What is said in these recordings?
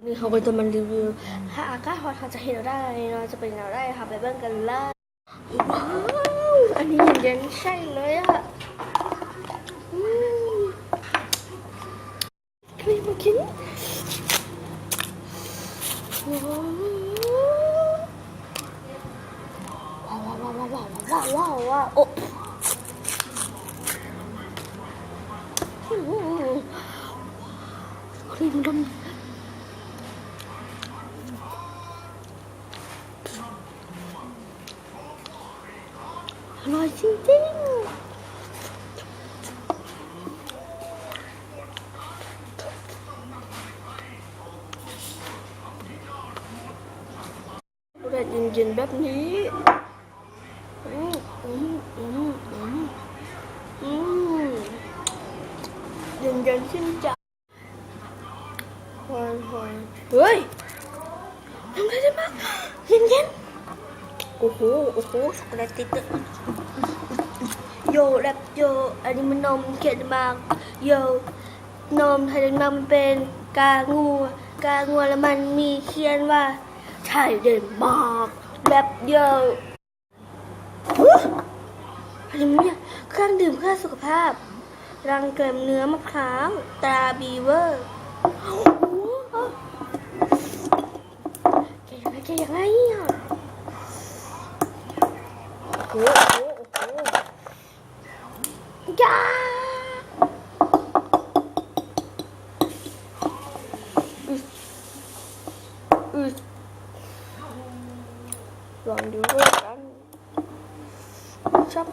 ນີ້ເຮົາກໍຈະມາຣີວິວ ຖ້າອາກາດຮ້ອນເຮົາຈະເຮັດແນວໃດເນາະ ຈະເປັນແນວໃດ ເຮົາໄປເບິ່ງກັນເລີຍ. ວ້າວ ອັນນີ້ເຢັນໆ ໃສເລີຍອະ. ອືມ ຄຣີມມາກິນ. ວ້າວ ວ້າວ ວ້າວ ໂອ້ ອືມ ຄຣີມລົງ. ອະຮ່ອຍຈິງໆ. ແດດເຢັນໆ ແບບນີ້. ອືມ ອືມ ອືມ ອືມ ອືມ ເຢັນໆ ຊື່ນໃຈ. ເຮີ້ຍ ນ້ຳໄດນາມາກ ເຢັນໆ. ໂອ້ໂຫ ໂອ້ໂຫ ຊັອກໂກແລັດຕິດ ໂຢແລັບໂຢ. ອັນນີ້ມັນນົມໄທເດນມາກ ໂຢ ນົມໄທເດນມາກ ມັນເປັນກາງົວ ກາງົວ ແລ້ວມັນມີຂຽນວ່າໄທເດນມາກ ແລັບໂຢ. ຮະ ອັນນີ້ມັນຫຍັງ? ເຄື່ອງດື່ມເພື່ອສຸຂະພາບ ລັງແກມເນື້ອມະພ້າວ ຕາບີເວີ. ແກະຍັງໄງ ແກະຍັງໄງອະ? ໂອ້ໂຫ ໂອ້ໂຫ ຢ່າ ອື ອື ລອງດູເບິ່ງກັນ. ຊຶບ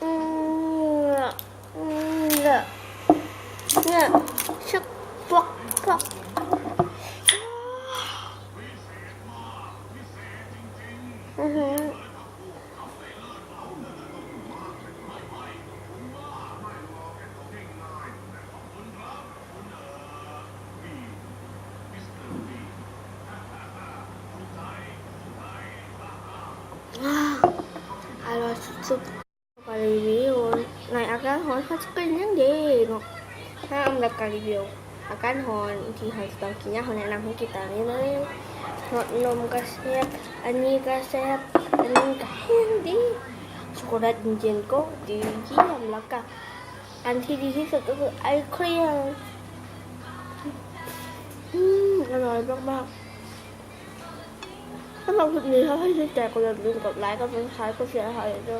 ອືມ ເນາະ ອືມ ເນາະ ເນາະ ຊຶບ ຟອກ ຟອກ ອືຮຶ. ອາ ອະຮ່ອຍສຸດໆ. ກາຣີວິວ ໃນອາກາດຮ້ອນເຮົາຈະກິນຫຍັງເດເນາະ? ຖ້າອຳລັບກາຣີວິວອາກາດຮ້ອນທີ່ເຮົາຈະຕ້ອງກິນຫຍັງ ເຮົາແນະນຳໃຫ້ກິນຕາມນີ້ເລີຍ. ຮອດນົມກະແຊບ ອັນນີ້ກະແຊບ ອັນນີ້ກະແຮງດີ ຊັອກໂກແລັດເຢັນໆ ກໍດີຢ້ຽມ ແລ້ວກະ ອັນທີ່ດີທີ່ສຸດກໍຄືໄອຄຣີມ. ອືມ ອະຮ່ອຍມາກໆ. ສຳລັບຄລິບນີ້ ຖ້າໃຜຖືກໃຈກໍຢ່າລືມກົດໄລ ກົດຊັບສະໄຄຣບ໌ ກົດແຊໃຫ້ເດີ.